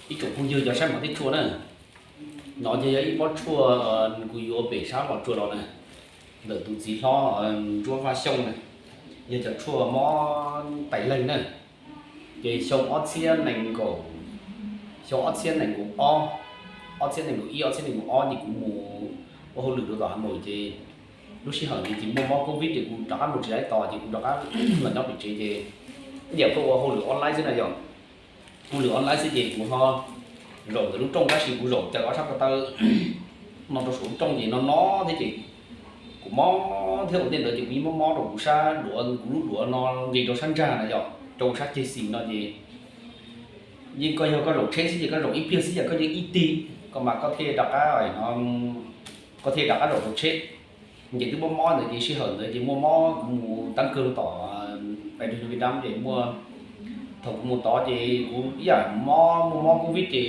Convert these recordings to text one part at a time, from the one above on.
Ib tsoom phooj ywg cov saib mov thiab tshuaj na, no ces yog ib pob tshuaj kuv yuav pem sab Los Tsuas los na, ntawm tus txiv hlob Ntsuab Vaj Xyooj na, yog cov tshuaj mob tais leeg na. Ces xyoo ob txhiab nees nkaum, xyoo ob txhiab nees nkaum ob, ob txhiab nees nkaum ib, ob txhiab nees nkaum ob ces kuv mus ua hauj lwm rau tom Hav Nois ces lub sij hawm ntawd ces muaj mob covid ces kuv rov qab mus tsis tau tos ces kuv rov qab los nyob pem tsev ces ib yam pheej ua hauj lwm online xwb na yom. Hauj lwm online xwb ces kuv ho zaum ntawm lub rooj tab sis kuv zaum caws ob sab ko taw no rau saum lub rooj ces no no thiab ces kuv mob thiab ua ntej ntawd ces kuv yeej mob mob rau kuv sab duav, kuv lub duav no nqis rau sab ntsag na yom, rau kuv sab ceg xis no ces yeej koj yog koj zaum tsheb xwb ces koj zaum ib pliag xwb ces koj yeej ib tig, koj mas koj thiaj rov qab, koj thiaj rov qab zaum tau tsheb. Ces twb mob mob ntawd ces sij hawm ntawd ces muaj mob kuv mus tab kawg tom Pais Dug Yug Vis Dam ces muaj, thaum kuv mus tod ces kuv ib yam mob, muaj mob covid ces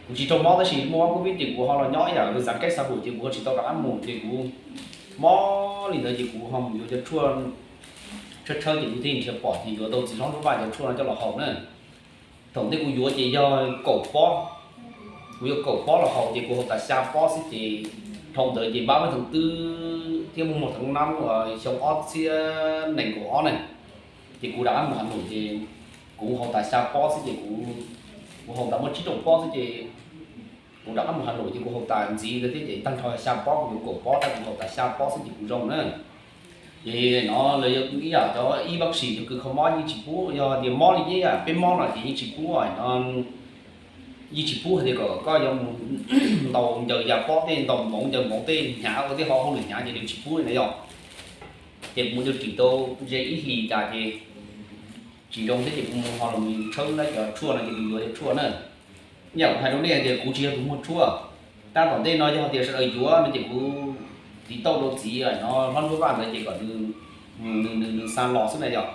kuv tsis raug mob tab sis muaj mob covid ces kuv ho los nyob ib yam xav keb xav hum ces kuv ho tsis tau rov qab mus ces kuv mob li ntawd ces kuv ho mus yuav cov tshuaj tshawb tshawb ces kuv thiaj nrhiav pom ces yuav tau txiv hlob Ntsuab Vaj cov tshuaj no coj los haus na. Thaum ntej kuv yuav ces yog kaum pob, kuv yuav kaum pob los haus ces kuv haus tas xya pob xwb ces dhau ntawd ces npab peb theev twb thiab muaj muag theev nab xyoo ob txhiab nees nkaum ob na, ces kuv rov qab mus Hav Nois ces kuv haus tas xya pob xwb ces kuv, kuv haus tas muaj tsib rau pob xwb ces kuv rov qab mus Hav Nois ces kuv haus tas ntxiv ntawd thiab ces tag nrho xya pob, kuv yuav kaum pob tab kuv haus tas xya pob xwb ces kuv zoo na. Ces no lawv yog ib yam cov ib vab sim cov kws kho mob yeej tsis pub, yog tias mob li ib yam peb mob no ces yeej tsis pub no, yeej tsis pub hais tias kom koj yuav mus ntaus ncaws ya pob tej, ntaus npoov ncaws npoov tej hnyav ua tej ho hauj lwm hnyav ces lawv tsis pub li na yom. Ces kuv mus yuav ris tau ze ib hlis cas ces tsis zoo thiab ces kuv mus ho los tshawb lawv cov tshuaj no ces kuv yuav cov tshuaj na. Yam kuv hais rau nej hais tias kuv tsis yog tus muag tshuaj, tab tom ntej no yog tias sawv daws yuav no ces kuv tiv tauj rau txiv no hlob Ntsuab Vaj ntawd ces kom nws, nws, nws xa los xwb na yom.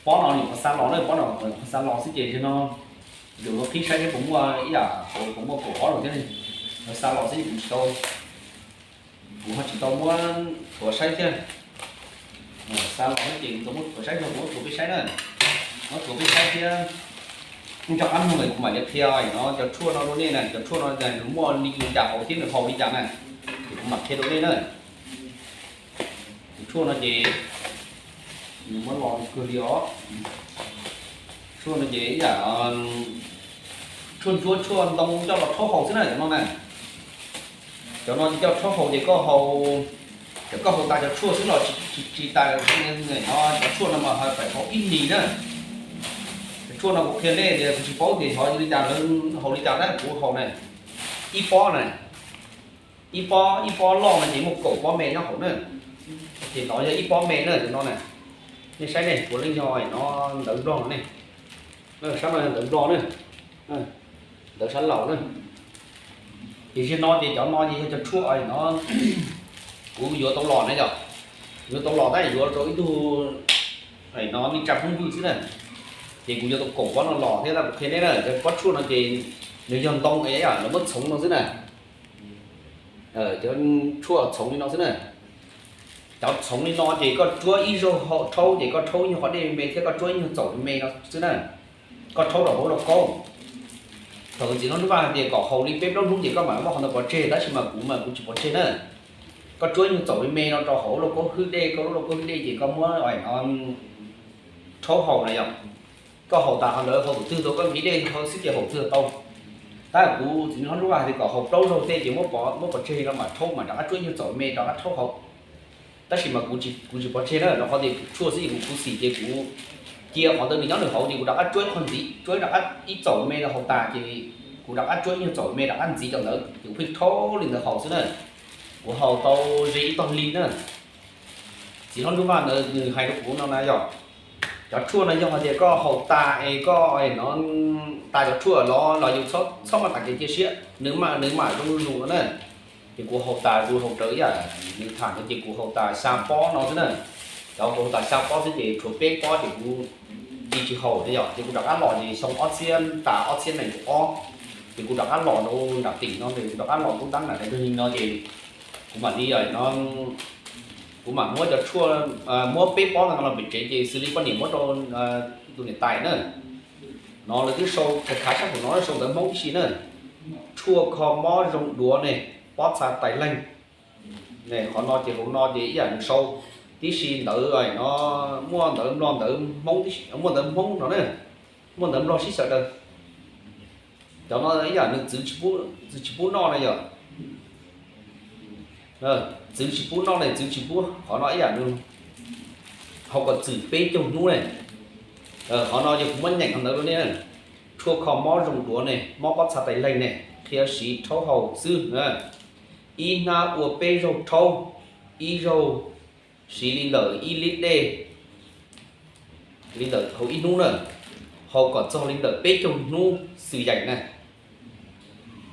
Pob no nws qhov xa los na, pob no qhov xa los xwb ces no yuav qhib saib thiab puas muaj ib yam, puas muaj kaum ob los thiab, xa los xwb ces kuv tsis tau, kuv ho tsis tau muab thuav saib thiab. Xa los ces kuv tau muab thuav saib, kuv muab thuav peb saib na, muab thuav peb saib thiab. Nco qab mloog kuv mam li qhia no cov tshuaj no rau nej na, cov tshuaj no nws muaj li cas hauv thiab nws haus li cas na, ces kuv mam qhia rau nej na. Tus tshuaj no ces nws muab los kawg li os. Tshuaj no ces ib yam tshuaj ntsuab tshuaj ntoo coj los rhaub haus xwb na cov no na. Cov no ces coj rhaub haus ces koj haus, ces koj haus tas cov tshuaj xwb los tsis, tsis tas no, cov tshuaj no mas ha pais haus ib hlis na. Cov tshuaj no kuv qhia nej tias kuv tsis paub tias xyov li cas lawv haus li cas na, kuv haus na, ib pob na, ib pob, ib pob loj no ces muaj kaum pob me nyob hauv na. Ces no yog ib pob me na, no na. Nej saib ne, puav leej yog no ntawv Nplog ne. Sab no yog ntawv Nplog na, ntawv sab laus na. Ces ziag no ces cov no ces yog cov tshuaj no kuv yuav tau los na yom. Yuav tau los tab yuav rau ib tug no nej tsa phooj ywg xwb na. Ces kuv yuav tau kaum pob no los thiab tab kuv qhia nej na, cov pob tshuaj no ces nws yog ntoo es lawv muab txhoov no xwb na. Cov tshuaj txhoov li no xwb na. Cov txhoov li no ces koj rhaub ib zaug rhaub ces koj rhaub ib nyuag qhov dej me thiab koj rhaub ib nyuag txaum me no xwb na. Koj rhaub rau hauv lauj kaub. Thaum txiv hlob Ntsuab Vaj hais tias kom haus li peb plaub hnub ces koj mam muab qhov ntawd pov tseg, tab sis mas kuv mas kuv tsis pov tseg na. Koj rhaub ib nyuag txaum me me no rau hauv lauj kaub hwj dej, koj lub lauj kaub hwj dej ces koj muab no rhaub haus na yom. Koj haus tas qhov ntawd haus thaum twg tau koj nqhis dej haus xwb ces haus twg tau. Tab kuv txiv hlob Ntsuab Vaj hais tias kom haus plaub zaug tej ces muab pov, muab pov tseg no mam rhaub, mam rov qab rhaub ib nyuag txaum me rov qab rhaub haus. Tab sis mas kuv tsis, kuv tsis pov tseg na, rau qhov tias tshuaj xwb ces kuv khuv xim ces kuv cia qhov ntawd nws nyob nws hauv ces kuv rov qab rhaub ib qho ntxiv, rhaub rov qab ib txaum me no haus tas ces kuv rov qab rhaub ib nyuag txaum me rov qab ntxiv cov ntawd ces kuv pheej rhaub li ntawd haus xwb na. Kuv haus tau ze ib tog hli na. Txiv hlob Ntsuab Vaj ntawd nws hais rau kuv no na yom, cov tshuaj no yog hais tias koj haus tas es koj no tas cov tshuaj los, los yus txhob maj tas kev cia siab, nws mam, nws mam zoo zus no na. Ces kuv haus tas, kuv haus raws ib yam nws tham ntawd ces kuv haus tas xya pob no xwb na. Cov kuv haus tas xya pob xwb ces tshuav peb pob ces kuv cia tsis haus na yom, ces kuv rov qab los ces xyoo ob txhiab, tas ob txhiab nees nkaum ob, ces kuv rov qab los rau nram tim no ces kuv rov qab los tub tab nram Pais Dug Yug no ces kuv mam li no, kuv mam muab cov tshuaj, muab peb pob no los pem tsev ces xws li poj niam muab rau tus niam tais na, No lawv twb sau khav khav sab hauv no sau ntawv Hmoob tib si na. Tshuaj kho mob zoo duav ne, pob txha tais leeg ne. Qhov no ces hauv no ces ib yam nws sau tib si ntawv no, muaj ntawv Nplog ntawv Hmoob tib si, muaj ntawv Hmoob no na, muaj ntawv Nplog sib sawv daws. Cov no ib yam nws txwv tsis pub noj na yog. Txwv tsis pub noj ne, txwv tsis pub, qhov no ib yam nws hauv kom txwm peb caug hnub ne. Qhov no yog kuv muab nyeem qhov ntawv rau nej. Tshuaj kho mob zoo duav ne, mob pob txha tais leeg ne, qhia siv rhaub haus xwb. Ib hnab ua peb zaug rhaub, ib zaug siv li ntawm ib lib dej, li ntawm hauv ib hnub na, haus kom txog li ntawm peb caug hnub xwm yeem na.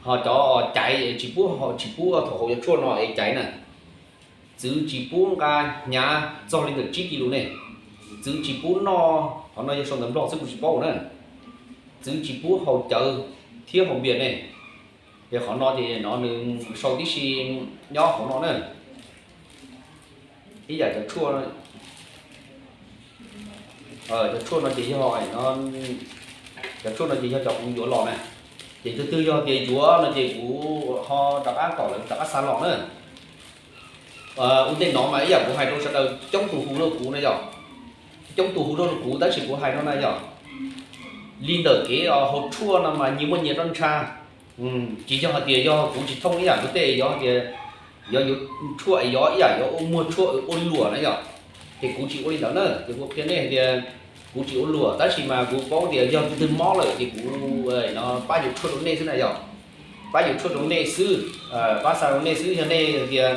Ho cov caiv tsis pub, tsis pub thaum haus cov tshuaj no es caiv na. Txwv tsis pub nqa hnyav txog li ntawm tsib kis lus ne. Txwv tsis pub noj, qhov no yog sau ntawv Nplog xwb kuv tsis paub na. Txwv tsis pub haus cawv thiab haus npias ne. Ces qhov no ces no nws sau tib si nyob hauv no na. Ib yam cov tshuaj, cov tshuaj no ces yog, cov tshuaj no ces yog cov kuv yuav los na. Ces tus twg yog tias yuav no ces kuv ho rov qab kom lawv rov qab xa los na. Ua ntej no mas ib yam kuv hais rau sawv daws coob tus hu rau kuv na yog, coob tus hu rau kuv tab sis kuv hais no na yog, li ntawm kev haus tshuaj no mas nyias muaj nyias roj ntsha. Tsis yog hais tias yog kuv tsis thooj ib yam kuv tej, yog tias yog yuav tshuaj es yog ib yam yuav muag tshuaj ua luam na yog, ces kuv tsis ua li ntawd na. Ces kuv qhia nej hais tias kuv tsis ua luam tab sis mas kuv paub tias yog tus twg mob lawm ces kuv no pab yuav tshuaj rau nej xwb na yog, pab yuav tshuaj rau nej xwb, pab xa rau nej xwb. Yog nej tias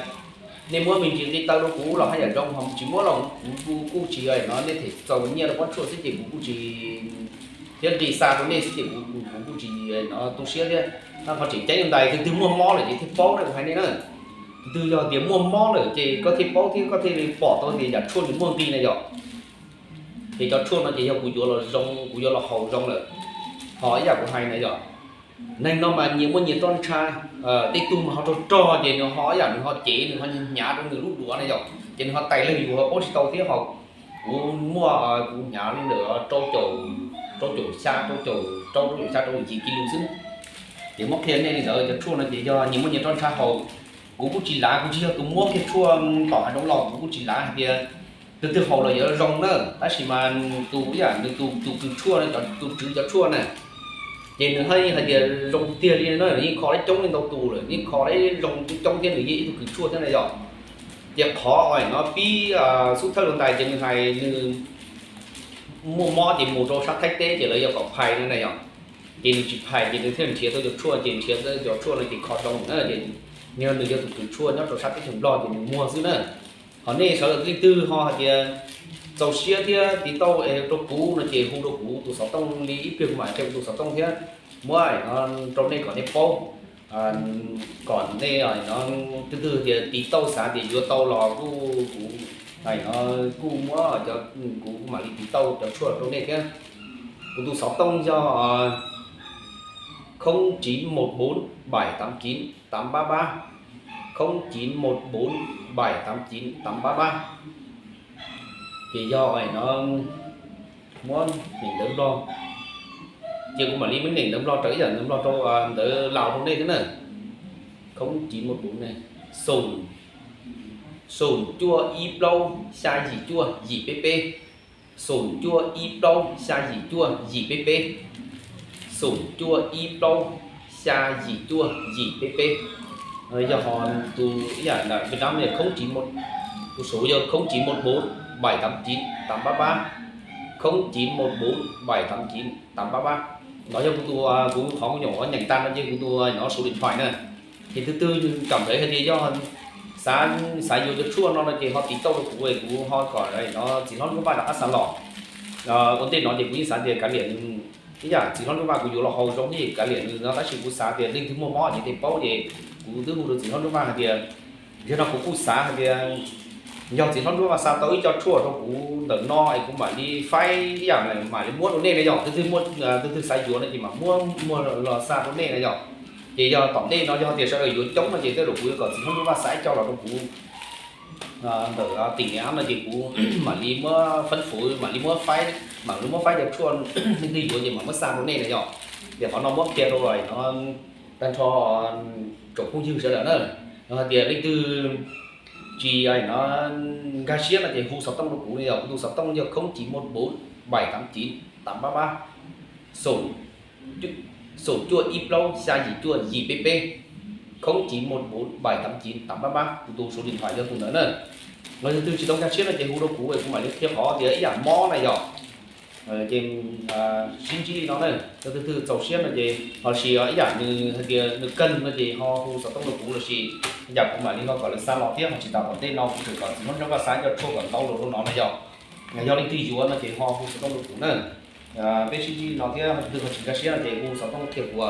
nej muab me ntsis nqi taw rau kuv los haj yam zoo, ho tsis muab los kuv kuj tsis no, nej them txaus nyiaj rau pob tshuaj xwb ces kuv kuj tsis, thiab nqi xa rau nej xwb ces kuv kuj tsis no tu siab thiab. Qhov tseem ceeb ntais tus twg muaj mob lawm ces thiaj paub na, kuv hais nej na. Tus twg yog tias muaj mob lawm ces koj thiaj paub thiab koj thiaj li pom tau tias yam tshuaj nws muaj nqi na yog. Ces cov tshuaj no ces yog kuv yuav los zoo, kuv yuav los haus zoo lawm. Ho ib yam kuv hais na yog, neeg no mas nyias muaj nyias roj ntsha, tej tug mas ho rog rog ces nws ho ib yam nws ho cev nws ho hnyav rau nws lub duav na yog, ces nws ho tais leeg yus ho paub tsis tau thiab ho. Kuv muaj, kuv hnyav li ntawm rau caum, rau caum xya, rau caum rau, rau caum xya rau caum yim kis lus xwb. Ces muab qhia nej li ntawd, cov tshuaj no ces yog nyias muaj nyias roj ntsha haus. Kuv kuj tsis lav, kuv tsis yog tus muab kiag tshuaj tom hav zoov los, kuv kuj tsis lav hais tias tus twg haus los yuav zoo na, tab sis mas tus ib yam nws tus tus kws tshuaj, tus tswv cov tshuaj na, ces nws haj yeej hais tias zoo tiag li na, yeej kho lab coob li ntau tus lawm, yeej kho lab zoo coob thiab nws yeej ib tug kws tshuaj thiab na yog. Ces qhov no pib xub thawj rau ntais ces nws hais nws muaj mob ces mus rau sab Thaib teb ces lawv yuav kom phais no na yog. Ces nws tsis phais ces nws thiaj nrhiav tau cov tshuaj, ces nrhiav tau cov tshuaj no ces kho zoo na, ces nws yog tus kws tshuaj nyob rau sab teb chaws Nplog ces nws muag xwb na. Ho nej sawv daws leej twg ho hais tias txaus siab thiab tiv tauj rau kuv no ces hu rau kuv tus xov tooj li ib pliag kuv mam qhia kuv tus xov tooj thiab muab rau nej kom nej paub, kom nej no, twg twg tias tiv tauj xav tias yuav tau los kuj kuv no kuj muab cov, kuv kuj mam li tiv tauj cov tshuaj rau nej thiab. Kuv tus xov tooj yog không chín một bốn bảy tám chín tám ba ba, không chín một bốn bảy tám chín tám ba ba. Ces yog no muab nyeem ntawv Nplog, ces kuv mam li muab nyeem ntawv Nplog rau ib yam ntawv Nplog rau ntawv Laus rau nej thiab na. Không chín một bốn ne, xoom, xoom cuaj ib plaub xya yim cuaj yim peb peb, xoom cuaj ib plaub xya yim cuaj yim peb peb, xoom cuaj ib plaub xya yim cuaj yim peb peb. Yog ho tus ib yam ntawm Việt Nam ne không chín một, tus số yog không chín một bốn bảy tám chín tám ba ba, không chín một bốn bảy tám chín tám ba ba. No yog kuv tus, kuv qhov kuv nyuam qhuav nyeem tag no ces kuv tus no số điện thoại na. Ces tus twg kam ntawv hais tias yog xav, xav yuav cov tshuaj no no ces ho tiv tauj rau kuv, kuv ho kom no txiv hlob Ntsuab Vaj rov qab xa los. Ua ntej no ces kuv yeej xav tias kav liam nws, ib yam txiv hlob Ntsuab Vaj kuv yuav los haus zoo thiab kav liam nws no tab sis kuv xav tias leej twg muaj mob ces thiaj paub ces kuv twb hu rau txiv hlob Ntsuab Vaj hais tias, yog no kuv kuj xav hais tias yog txiv hlob Ntsuab Vaj xa tau ib co tshuaj rau kuv ntawm no es kuv mam li faib ib yam mam li muab rau nej na yog. Tus twg muaj, tus twg xav yuav no ces mam muab muag los xa rau nej na yog. Ces yog tom ntej no yog tias sawv daws yuav coob no ces tej zaum kuv yuav kom txiv hlob Ntsuab Vaj xa ib co los rau kuv. ntawm tim niam no ces kuv mam li muab fab fuv, mam li muab faib, mam li muab faib cov tshuaj leej twg yuav ces mam muab xa rau nej na yom. Ces qhov no muab qhia rau no tag nrho tsoom phooj ywg sawv daws na. Yog hais tias leej twg tsis no nkag siab no ces hu xov tooj rau kuv, yog kuv tus xov tooj yog không chín một bốn bảy tám chín tám ba ba, xoom cuaj ib plaub xya yim cuaj yim peb peb, không chín một bốn bảy tám chín tám ba ba, kuv tus số điện thoại yog tus ntawd na. Yog leej twg tsis tau nkag siab no ces hu rau kuv es kuv mam li qhia qhov tias ib yam mob na yom. Ces sib ntsib li no na, yog leej twg txaus siab no ces los sis ib yam nws hais tias nws kawg no ces ho hu xov tooj rau kuv los sis yam kuv mam li ho kom lawv xa los thiab, ho tsis tas tom ntej no kuv tseem kom txiv hmoob Ntsuab Vaj xa cov tshuaj kom ntau los rau no na yom. Yog leej twg yuav no ces ho hu xov tooj rau kuv na. Peb sib ntsib li no thiab, leej twg ho tsis nkag siab no ces hu xov tooj qhia kuv.